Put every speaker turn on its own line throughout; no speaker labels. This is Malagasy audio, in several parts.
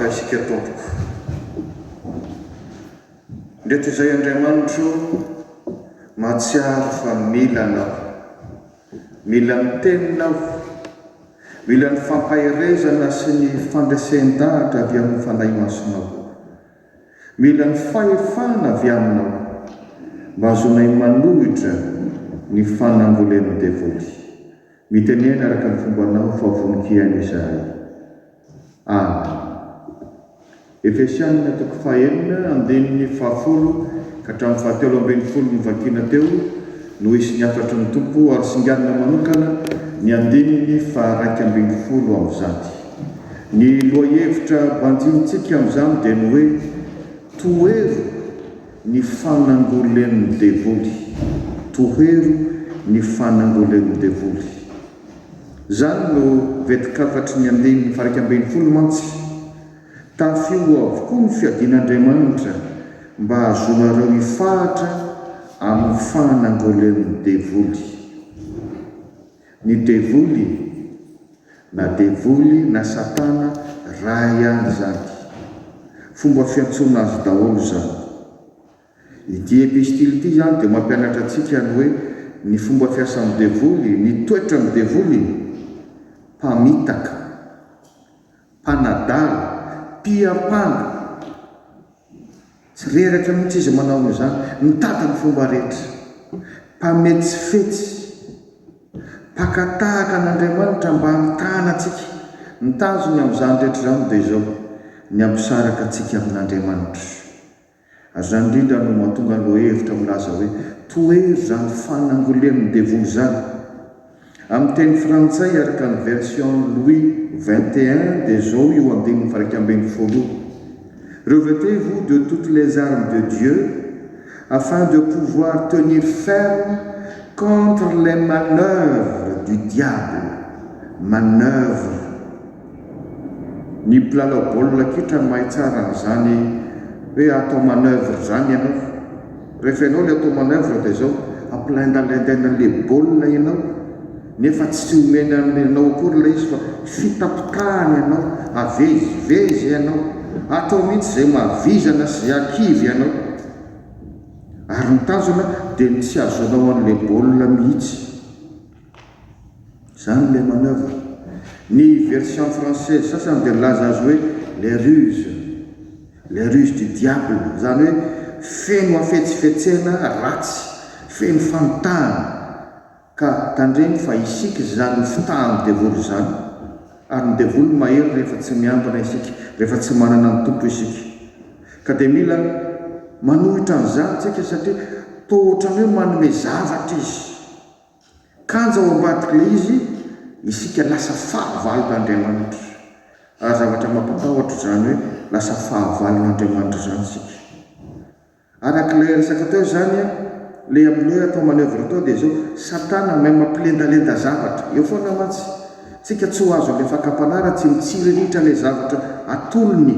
Hivavaka isika tompoko. Ndreto izay Andriamanitro mahatsiaro fa mila Anao. Mila ny Teninao. Mila ny fampaherezana sy ny fandresen-dahatra avy amin'ny Fanahy Masinao. Mila ny fahefana avy Aminao mba hahazoanay manohitra ny fanangolen'ny devoly. Mitenena araka ny fombanao fa vonon-kihaino izahay. Amen. Efesianina toko fahenina andininy fahafolo ka hatramin'ny fahatelo ambin'ny folo novakiana teo no hisy ny hafatry ny Tompo ary singanina manokana ny andininy faha-iraika ambin'ny folo amin'izany. Ny lohahevitra banjinintsika amin'izany dia ny hoe Tohero ny fanangolen'ny devoly. Tohero ny fanangolen'ny devoly. Izany no vetin-kafatry ny andininy faha-iraika ambin'ny folo mantsy. Tafio avokoa ny fiadian'Andriamanitra mba hahazoanareo hifahatra amin'ny fanangolen'ny devoly. Ny devoly, na devoly na satana, raha ihany izany. Fomba fiantsoana azy daholo izany. Ity epistily ity izany dia mampianatra antsika ny hoe ny fomba fiasan'ny devoly, ny toetran'ny devoly, mpamitaka, mpanadala, mpiampanga. Tsy reraka mihitsy izy manao an'izany, mitady ny fomba rehetra. Mpametsifetsy, mpaka tahaka an'Andriamanitra mba hamitahana antsika. Ny tanjony amin'izany rehetra izany dia izao, ny hampisaraka antsika amin'Andriamanitra. Ary izany indrindra no mahatonga ny lohahevitra milaza hoe, Tohero izany fanangolen'ny devoly izany. Amin'ny teny frantsay araka ny version Louis 21 dia izao io andininy faha-iraika ambin'ny folo io, Revêtez-vous de toutes les armes de Dieu afin de pouvoir tenir ferme contre les manoeuvres du diable. Manoeuvre. Ny mpilalao baolina kitra mahay tsara an'izany hoe atao manoeuvre izany ianao. Rehefa ianao ilay atao manoeuvre dia izao, ampilendalendaina an'ilay baolina ianao nefa tsy omeny anao akory ilay izy fa fitapitahany ianao, avezivezy ianao, atao mihitsy izay mahavizana sy izay hakivy ianao. Ary ny tanjona dia ny tsy hahazoanao an'ilay baolina mihitsy. Izany ilay manoeuvre. Ny version française sasany dia milaza azy hoe les ruses, les ruses du diable, izany hoe feno hafetsifetsena ratsy, feno famitahana. Ka tandremo fa isika izany fitahan'ny devoly izany. Ary ny devoly mahery rehefa tsy miambina isika, rehefa tsy manana ny Tompo isika. Ka dia mila manohitra an'izany isika satria toa ohatran'ny hoe manome zavatra izy. Kanja ao ambadik'ilay izy, isika lasa fahavalon'Andriamanitra. Ary zavatra mampatahotra izany hoe lasa fahavalon'Andriamanitra izany isika. Araka ilay resaka teo izany, ilay amin'ny hoe atao manoeuvre teo dia izao, Satana mahay mampilendalenda zavatra. Eo foana mantsy, tsika tsy ho azon'ilay fakam-panahy raha tsy mitsiriritra ilay zavatra atolony,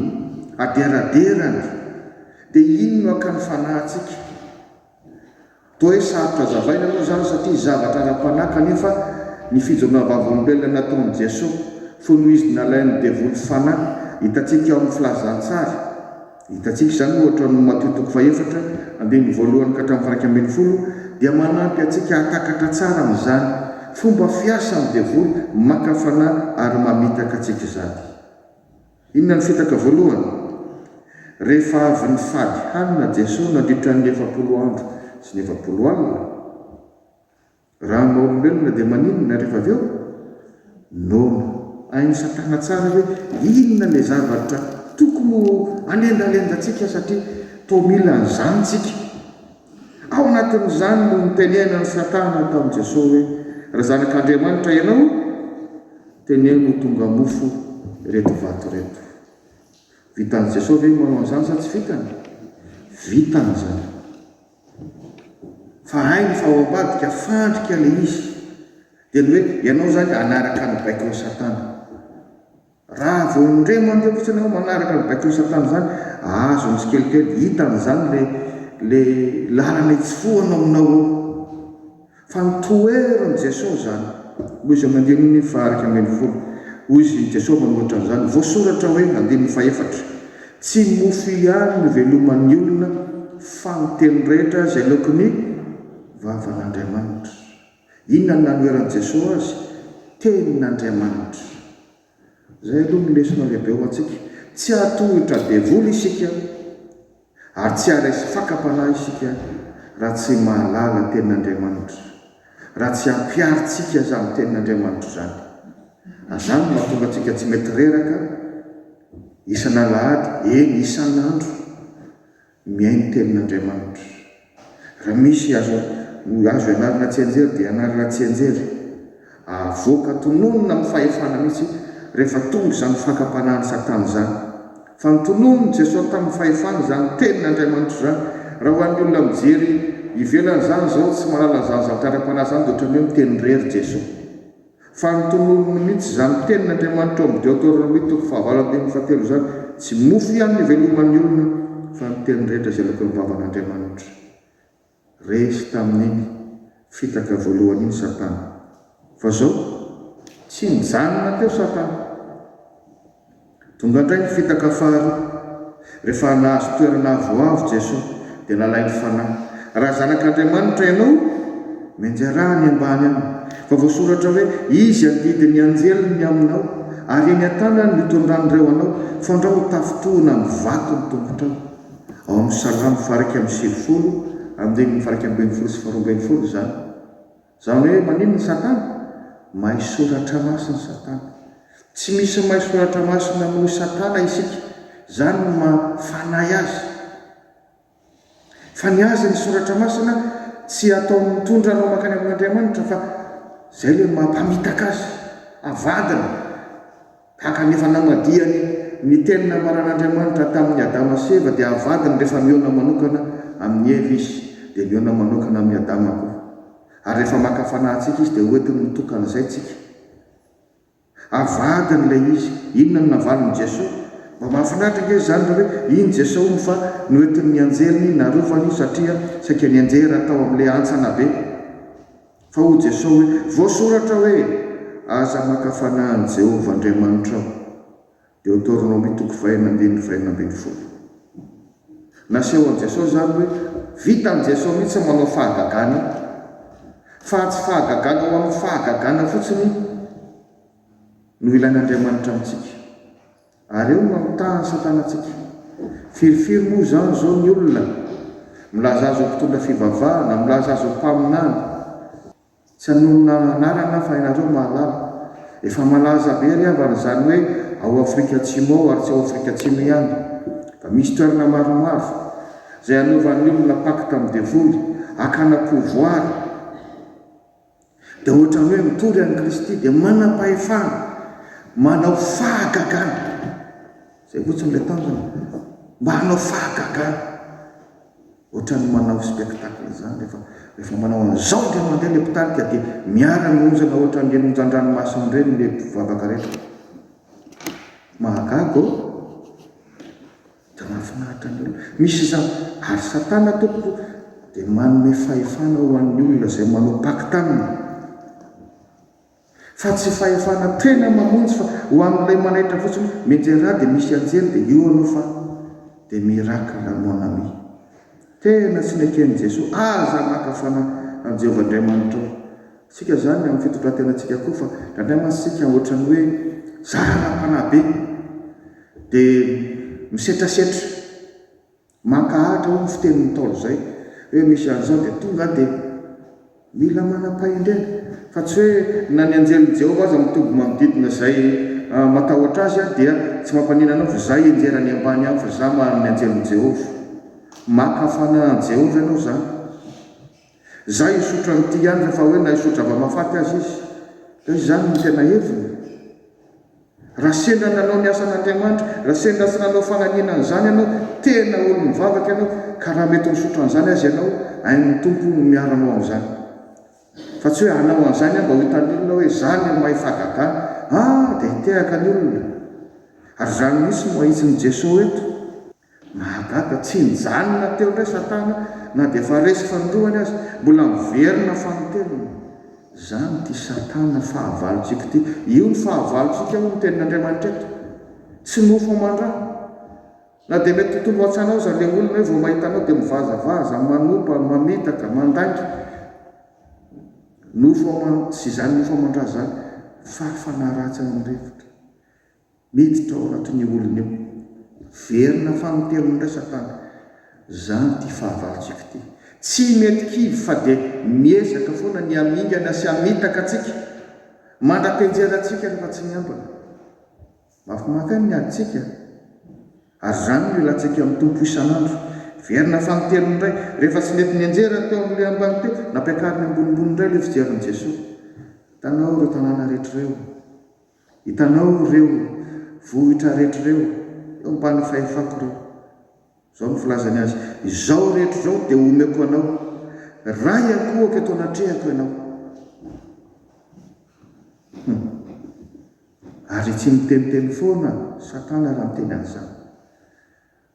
aderaderany. Dia iny no hakany fanahy antsika. Toa hoe sarotra azavaina moa izany satria zavatra ara-panahy kanefa ny fijoroana vavolombelona nataon'i Jesoa fony Izy nalain'ny devoly fanahy, hitantsika ao amin'ny filazantsara. Hitantsika izany ohatra ao amin'ny Matio toko fahefatra andininy voalohany ka hatramin'ny faha-iraika ambin'ny folo dia manampy antsika hahatakatra tsara an'izany fomba fiasan'ny devoly maka fanahy ary mamitaka antsika izany. Inona ny fitaka voalohany? Rehefa avy nifady hanina Jesoa nandritra ny 40 andro sy ny 40 alina, raha ny maha olombelona dia maninona rehefa avy eo? Noana. Hain'i Satana tsara hoe inona ilay zavatra tokony ho alendalendantsika satria toa mila an'izany tsika. Ao anatin'izany no nitenenan'i Satana tamin'i Jesoa hoe, Raha Zanak'Andriamanitra ianao, Teneno ho tonga mofo ireto vato ireto. Vitan'i Jesoa ve ny manao an'izany sa tsy vitany? Vitany izany. Fa hainy fa ao ambadika fandrika ilay izy. Dia ny hoe ianao izany hanaraka ny baikon'i Satana. Raha vao indray mandeha fotsiny ianao manaraka ny baikon'i Satana izany, azony tsikelikely, hitany izany ilay ilay lalana hitsofohana aminao ao. Fa ny toherin'i Jesoa izany, hoy izy amin'ny andininy faha-11. Hoy izy, Jesoa manoratra an'izany, voasoratra hoe, andininy fahefatra, Tsy mofo ihany no iveloman'ny olona fa ny teny rehetra izay aloaky ny vavan'Andriamanitra. Inona no nanoheran'i Jesoa azy? Tenin'Andriamanitra. Izay aloha no lesona lehibe ho antsika. Tsy hahatohitra devoly isika ary tsy haharesy fakam-panahy isika raha tsy mahalala ny Tenin'Andriamanitra, raha tsy ampiharintsika izany Tenin'Andriamanitra izany. Ary izany no mahatonga antsika tsy mety reraka isan'alahady, eny isan'andro. Mihaino tenin'Andriamanitra. Raha misy azo azo ianarana tsianjery dia ianarana tsianjery. Avoaka tononina amin'ny fahefana mihitsy rehefa tonga izany fakam-panahin'i Satana izany. Fa notononin'i Jesoa tamin'ny fahefana izany tenin'Andriamanitra izany. Raha ho an'ny olona mijery ivelany izany izao tsy mahalala izany zavatra ara-panahy izany dia ohatran'ny hoe miteny irery Jesoa. Fa notononiny mihitsy izany tenin'Andriamanitra ao amin'ny Deoteronomia toko fahavalo andininy fahatelo izany, Tsy mofo ihany no iveloman'ny olona, fa ny teny rehetra izay aloaky ny vavan'Andriamanitra. Resy tamin'iny fitaka voalohany iny Satana. Fa izao, tsy nijanona teo Satana. Tonga indray ny fitaka faharoa. Rehefa nahazo toerana avoavo Jesoa, dia nalain'ny Fanahy. Raha zanak'Andriamanitra ianao, mianjerà any ambany any. Fa voasoratra hoe, Izy handidy ny anjeliny ny aminao, ary eny an-tanany no hitondran'ireo anao, fandrao ho tafintohina amin'ny vato ny tongotrao. Ao amin'ny Salamo faha-91, andininy faha-11 sy faha-12 izany. Izany hoe maninona Satana? Mahay soratra masina Satana. Tsy misy mahay soratra masina noho i Satana isika. Izany no maha fanahy azy. Fa ny azy ny soratra masina tsy ataony mitondra anao mankany amin'Andriamanitra fa izay ilay maha mpamitaka azy. Avadiny. Tahaka ny efa namadihany ny teny nambaran'Andriamanitra tamin'i Adama sy Eva dia avadiny rehefa mihaona manokana amin'i Eva izy, dia mihaona manokana amin'i Adama koa. Ary rehefa maka fanahy antsika izy dia hoentiny mitokana izay tsika. Avadiny ilay izy. Inona no navalin'i Jesoa? Mba mahafinaritra ange izany raha hoe iny Jesoa hono fa noentin'ny anjeliny narovany satria saika nianjera tao amin'ilay hantsana be. Fa hoy Jesoa hoe, Voasoratra hoe, Aza maka fanahy an'i Jehovah Andriamanitrao. Deoteronomia toko fahenina andininy fahenina ambin'ny folo. Naseho an'i Jesoa izany hoe vitan'i Jesoa mihitsy ny manao fahagagana io. Fa tsy fahagagana ho amin'ny fahagagana fotsiny no ilain'Andriamanitra amintsika. Ary eo no mamitahan'i Satana antsika. Firifiry moa izany izao ny olona milaza azy ho mpitondra fivavahana, milaza azy ho mpaminany. Tsy hanonona anarana aho fa ianareo mahalala. Efa malaza be ry havana izany hoe ao Afrika Atsimo ao ary tsy ao Afrika Atsimo ihany fa misy toerana maromaro izay anaovan'ny olona pacte amin'ny devoly, hakana pouvoir. Dia ohatran'ny hoe mitory an'i Kristy dia manam-pahefana, manao fahagagana. Izay fotsiny ilay tanjona, mba hanao fahagagana. Ohatran'ny manao spectacle izany rehefa rehefa manao an'izao indray mandeha ilay mpitarika dia miara-mionjana ohatran'ireny onjan-dranomasina ireny ilay mpivavaka rehetra. Mahagaga ô! Dia mahafinaritra ny olona. Misy izany. Ary Satana tompoko dia manome fahefana ho an'ny olona izay manao pacte aminy. Fa tsy fahefana tena mamonjy fa ho an'ilay manaitra fotsiny hoe mianjera dia misy anjely dia io aloha fa dia miracle mon ami. Tena tsy neken'i Jesoa. Aza maka fanahy an'i Jehovah Andriamanitrao. Isika izany amin'ny fitondran-tenantsika koa fa indraindray mantsy isika ohatran'ny hoe zara ara-panahy be. Dia misetrasetra, mankahatra hoy ny fitenin'ny Ntaolo izay, hoe misy an'izao dia tonga dia mila manam-pahendrena. Fa tsy hoe na ny anjelin'i Jehovah aza mitoby manodidina izay matahotra azy dia tsy mampaninona anao fa izaho hianjera any ambany any fa izaho maha ny anjelin'i Jehovah. Maka fanahy an'i Jehovah ianao izany. Izaho hisotra an'ity ihany rehefa hoe na hisotra zava-mahafaty aza izy. Dia izany no tena heviny. Raha sendra nanao ny asan'Andriamanitra, raha sendra tsy nanao fananiana an'izany ianao, tena olo-mivavaka ianao, ka raha mety misotro an'izany aza ianao, hain'ny Tompo ny miaro anao amin'izany. Fa tsy hoe hanao an'izany aho mba ho hitan'ny olona hoe izaho no mahay fahagagana. Ah, dia hitehaka ny olona. Ary izany mihitsy no ahitsin'i Jesoa eto. Mahagaga, tsy nijanona teo indray Satana na dia efa resy fanindroany aza, mbola miverina fanintelony. Izany ity Satana fahavalontsika ity. Io ny fahavalontsika hoy ny tenin'Andriamanitra eto. Tsy nofo aman-dra. Na dia mety ho tonga ao an-tsainao aza ilay olona hoe vao mahita anao dia mivazavaza, manompa, mamitaka, mandainga. Nofo aman, tsy izany nofo aman-dra izany fa fanahy ratsy ao amin'ny rivotra. Miditra ao anatin'io olona io. Verina fanintelony indray Satana. Izany ity fahavalontsika ity. Tsy mety kivy fa dia miezaka foana ny hamingana sy hamitaka antsika. Mandra-pianjera antsika rehefa tsy miambina. Mafimafy any ny adintsika. Ary izany no ilantsika amin'ny Tompo isan'andro. Verina fanintelony indray. Rehefa tsy nety nianjera teo amin'ilay ambany teo, nampiakariny ambonimbony indray ilay fijerin'i Jesoa. Hitanao ireo tanàna rehetra ireo. Hitanao ireo vohitra rehetra ireo, eo ambany fahefako ireo. Izao no filazany azy, Izao rehetra izao dia homeko anao, raha hiankohoka eto anatrehako ianao. Hum. Ary tsy miteniteny foana Satana raha miteny an'izany.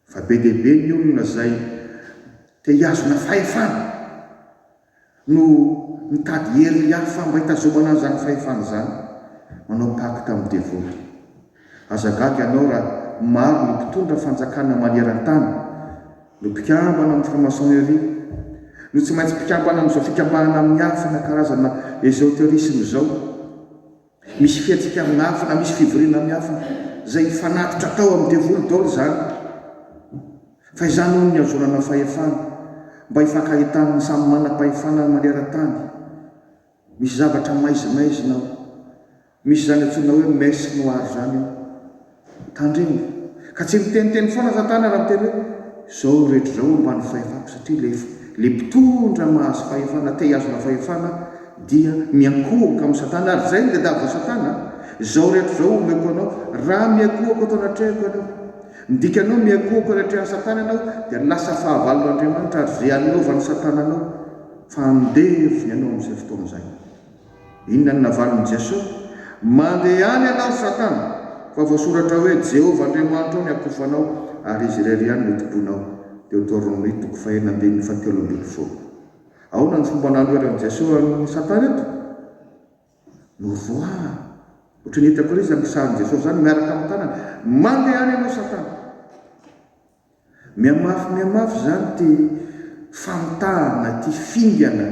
Fa be dia be ny olona izay te hihazona fahefana no mitady hery hafa mba hitazomana an'izany fahefana izany, manao pacte amin'ny devoly. Aza gaga ianao raha maro ny mpitondra fanjakana maneran-tany no mpikambana amin'ny franc-maçonnerie, no tsy maintsy mpikambana amin'izao fikambanana miafina karazana esoterisme izao. Misy fihetsika miafina, misy fivoriana miafina, izay fanatitra atao amin'ny devoly daholo izany. Fa izany hono ny hazonana fahefana, mba hifankahitan'ny samy manam-pahefana maneran-tany. Misy zavatra maizimaizina ao. Misy izany antsoina hoe messe noire izany ao. Tandremo. Ka tsy miteniteny foana Satana raha miteny hoe, izao rehetra izao ambany fahefako satria ilay ilay mpitondra mahazo fahefana, te hihazona fahefana dia miankohoka amin'i Satana ary izay no tadiavin'i Satana, izao rehetra izao omeko anao raha miankohoka eto anatrehako ianao. Ny dikan'ny hoe miankohoka eo anatrehan'i Satana ianao dia lasa fahavalon'Andriamanitra ary izay anaovan'i Satana anao fa andevony ianao amin'izay fotoana izay. Inona no navalin'i Jesoa? Mandehana ianao, ry Satana, fa voasoratra hoe, 'Jehovah Andriamanitrao ny akofanao, ary Izy irery ihany no tompoinao. Deoteronomia toko fahenina andininy fahatelo ambin'ny folo. Ahoana ny fomba nanoheran'i Jesoa an'i Satana eto? Noroahany. Ohatran'ny hitako ery izany kisarin'i Jesoa izany miaraka amin'ny tanany. Mandehana ianao, Satana! Mihamafy mihamafy izany ity famitahana, ity fingana,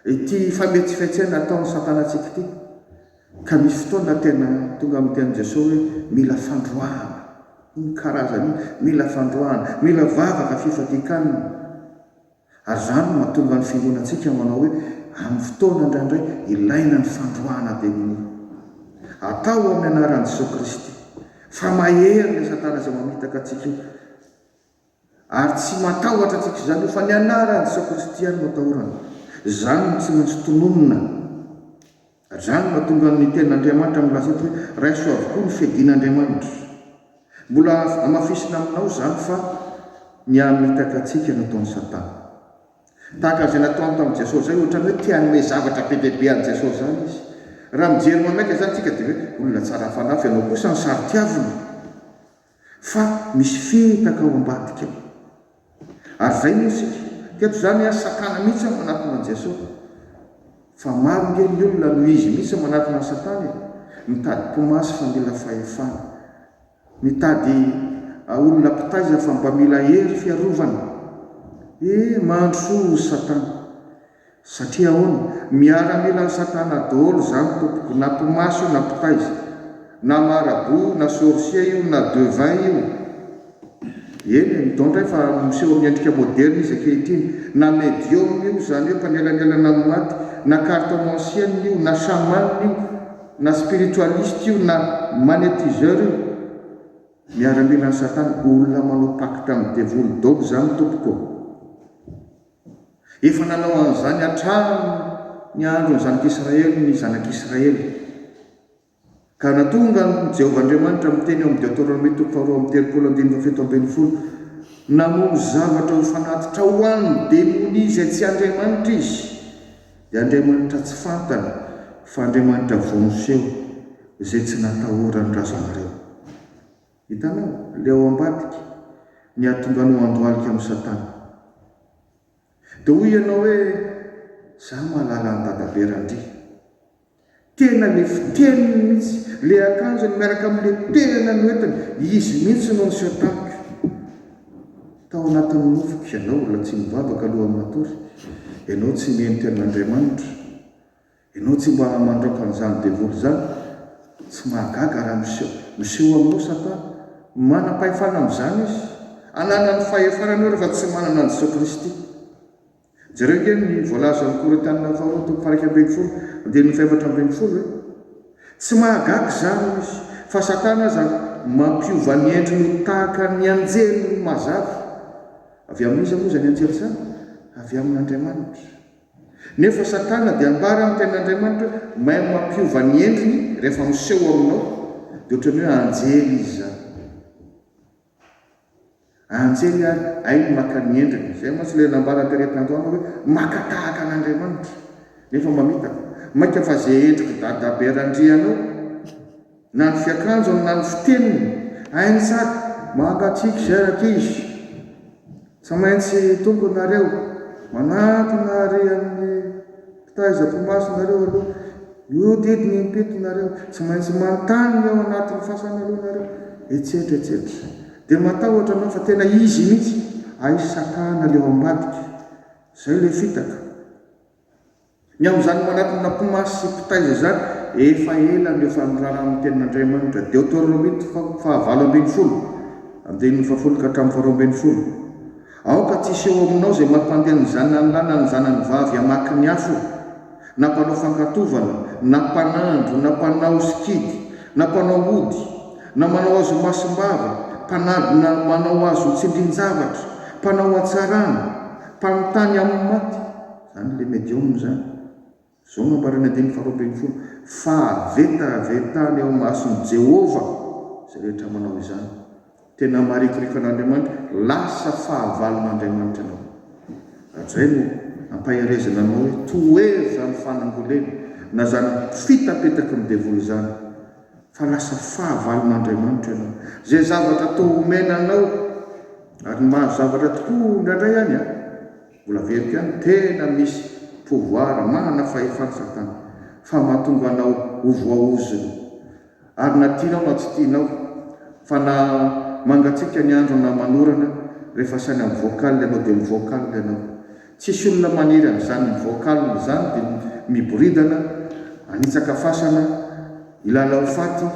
ity fametsifetsena ataon'i Satana antsika ity, ka misy fotoana tena tonga amin'ny tenin'i Jesoa hoe mila fandroahana. Iny karazana iny, mila fandroahana, mila vavaka fifadian-kanina. Ary izany no mahatonga ny fiangonantsika manao hoe amin'ny fotoana indraindray ilaina ny fandroahana demonia. Atao amin'ny anaran'i Jesoa Kristy. Fa mahery ilay satana izay mamitaka antsika io. Ary tsy matahotra antsika izany io fa ny anaran'i Jesoa Kristy ihany no atahorana. Izany no tsy maintsy tononina. Ary izany no mahatonga ny tenin'Andriamanitra milaza eto hoe raiso avokoa ny fiadian'Andriamanitra. Mbola hamafisina aminao izany fa ny hamitaka antsika no ataon'i Satana. Tahaka an'izay nataony tamin'i Jesosy izay, ohatran'ny hoe te hanome zavatra be dia be an'i Jesosy izany izy. Raha mijery maimaika izany isika dia hoe olona tsara fanahy fa ianao kosa no saro-tiavina. Fa misy fitaka ao ambadika ao. Ary izay moa isika. Teto izany an, Satana mihitsy no manatona an'i Jesosy. Fa maro nge ny olona no izy mihitsy no manatona an'i Satana e. Mitady mpimasy fa mila fahefana. Mitady olona mpitaiza fa mba mila hery fiarovana. Eh mandrosoa ozy satana. Satria ahoana? Miaramilan'i satana daholo izany tompoko, na mpimasy io na mpitaiza. Na marabout io na sorcier io na devin io. Eny e, midon ndray fa miseho amin'ny endrika moderna izy ankehitriny. Na medium io, izany hoe mpanelanelana amin'ny maty, na cartomancienne io, na chaman io. Na spiritualiste io na magnetiseur io, miaramilan'i satana, olona manao pacte amin'ny devoly dôly zany tompoko ô! Efa nanao an'izany hatramin'ny andron'ny zanak'Israely ny zanak'Israely. Ka nahatonga an'i Jehovah Andriamanitra miteny ao amin'ny Deoteronomia toko faharoa amby telopolo andininy fahafito ambin'ny folo, namono zavatra ho fanatitra ho an'ny demonia izay tsy Andriamanitra izy. Dia Andriamanitra tsy fantany fa Andriamanitra vao niseho izay tsy natahoran'ny razanareo. Hitanao? Ilay ao ambadika, ny hahatonga anao handohalika amin'i Satana. Dia hoy ianao hoe, Za mahalala an'i Dadabe Randria. Tena le fiteniny mihitsy, le akanjony miaraka amin'le tehina noentiny, izy mihitsy no niseho tamiko. Tao anatin'ny nofiko, ianao olona tsy mivavaka alohan'ny matory, ianao tsy mino tenin'Andriamanitra, ianao tsy mba mandraoka an'izany devoly izany, tsy mahagaga raha miseho, miseho aminao Satana, manam-pahefana amin'izany izy, ananany fahefana ianao rehefa tsy manana an'i Jesoa Kristy. Jereo ange ny voalazan'ny Korintianina faharoa toko faha-11 andininy faha-14 e! Tsy mahagaga izany hoy izy, fa Satana aza mampiova ny endriny ho tahaka ny anjeliny mazava. Avy amin'iza moa izany anjely izany? Avy amin'Andriamanitra. Nefa Satana dia ambara amin'ny Tenin'Andriamanitra hoe mahay mampiova ny endriny rehefa miseho aminao, dia ohatran'ny hoe anjely izy izany. Anjely ary hainy maka ny endriny. Izay mantsy ilay nambara tery am-piandohana hoe maka tahaka an'Andriamanitra. Nefa mamitaka. Mainka fa izay endrik'i Dadabe Randrianao, na ny fiakanjony na ny fiteniny, hainy tsara. Mangatsiaka izay rankizy. Tsy maintsy tonga nareo. Manantona ary amin'ny mpitaiza mpimasy nareo aloha. Mihodidina impito nareo. Tsy maintsy manontany ny ao anatin'ny fasana aloha nareo. Etsetra etsetra. Dia matahotra anao fa tena izy mihitsy. Hay satana le ao ambadika. Zay le fitaka. Ny amin'izany manatona mpimasy sy mpitaiza izany, efa ela no efa noraran'ny Tenin'Andriamanitra, Deoteronomia toko faha-18, andininy fahafolo ka hatramin'ny faharoa-ambinifolo. Aoka tsy hiseho aminao izay mampandeha ny zanany lahy na ny zanany vavy hamaky ny afo, na mpanao fankatovana, na mpanandro, na mpanao sikidy, na mpanao ody, na manao azy ho masom-bava, mpanadina manao azy ho tsindrin-javatra, mpanao hatsarana, mpanontany amin'ny maty. Izany ilay medium izany. Izao no ambaran'ny andininy faharoa-ambinifolo, Fa vetaveta eo imason'i Jehovah izay rehetra manao izany. Tena marikoriko an'Andriamanitra, lasa fahavalon'Andriamanitra ianao. Ary izay no ampaherezana anao hoe tohero izany fanangolena na izany fitapetaky ny devoly izany, fa lasa fahavalon'Andriamanitra ianao. Izay zavatra toa omena anao, ary ny mahazo zavatra tokoa indraindray ihany an! Mbola averiko ihany, tena misy pouvoir, manana fahefana satana, fa mahatonga anao ho voaozona. Ary na tianao na tsy tianao, fa na mangatsiaka ny andro na manorana, rehefa asaina mi-vocal ianao dia mi-vocal ianao. Tsisy olona maniry an'izany mi-vocal izany dia miboridana, hanitsaka fasana, hilalao faty,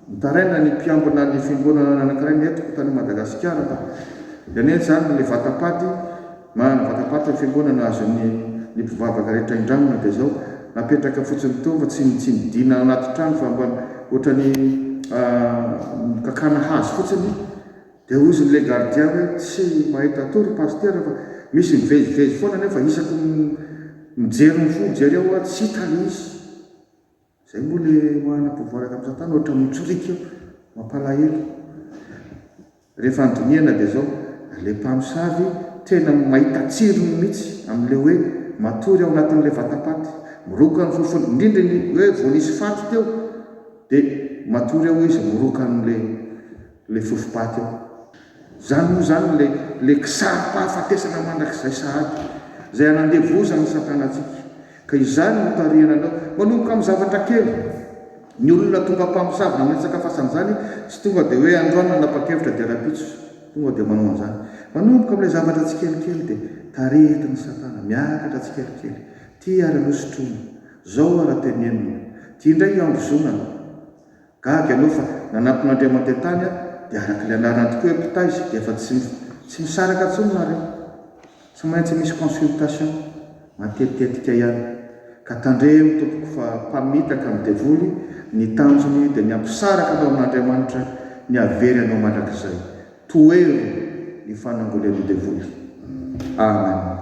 Mitaraina ny mpiambina ny fiangonana anankiray nentiko tany Madagasikara fa dia anie izany ilay vatapaty, manana vatapaty ny fiangonana azon'ny ny mpivavaka rehetra indramina dia izao napetraka fotsiny teo fa tsy tsy nidina anaty trano fa mba ohatran'ny kakana hazo fotsiny dia hozy ilay gardien hoe tsy mahita tory pasitera fa misy mivezivezy foana nefa isaky ny mijery mifoha jereo aho tsy hita ilay izy. Zay moa le manana pouvoir avy am satana ohatra mitsoriaka eo, mampalahelo. Rehefa andinihana dia zao, le mpamosavy tena mahita tsirony mihitsy amle hoe matory ao anatin'le vatapaty, miroka ny fofony, indrindra ny hoe vao nisy faty teo dia matory ao izy miroka an'le le fofom-paty ao. Zany moa zany le le kisarim-pahafatesana mandrakizay sahady, zay anandevozan'ny satana antsika. Ka izany no tarihana anao. Manomboka amin'ny zavatra kely. Ny olona tonga mpamosavy nametraka fasana izany, tsy tonga dia hoe androany nanapa-kevitra dia rahampitso tonga dia manao an'izany. Manomboka amin'ilay zavatra tsikelikely dia taritin'i Satana, miakatra tsikelikely. Ity ary aloha sotroina. Izao ary tenenina. Ity indray iambozonana. Gaga ianao fa nanatona Andriamanitra tany aho dia araka ilay anarany tokoa hoe mpitaiza dia efa tsy tsy misaraka intsony nareo. Tsy maintsy misy consultation matetitetika ihany. Ka tandremo tompoko fa mpamitaka ny devoly, ny tanjony dia ny hampisaraka anao amin'Andriamanitra, ny havery anao mandrakizay. Tohero ny fanangolen'ny devoly. Amen.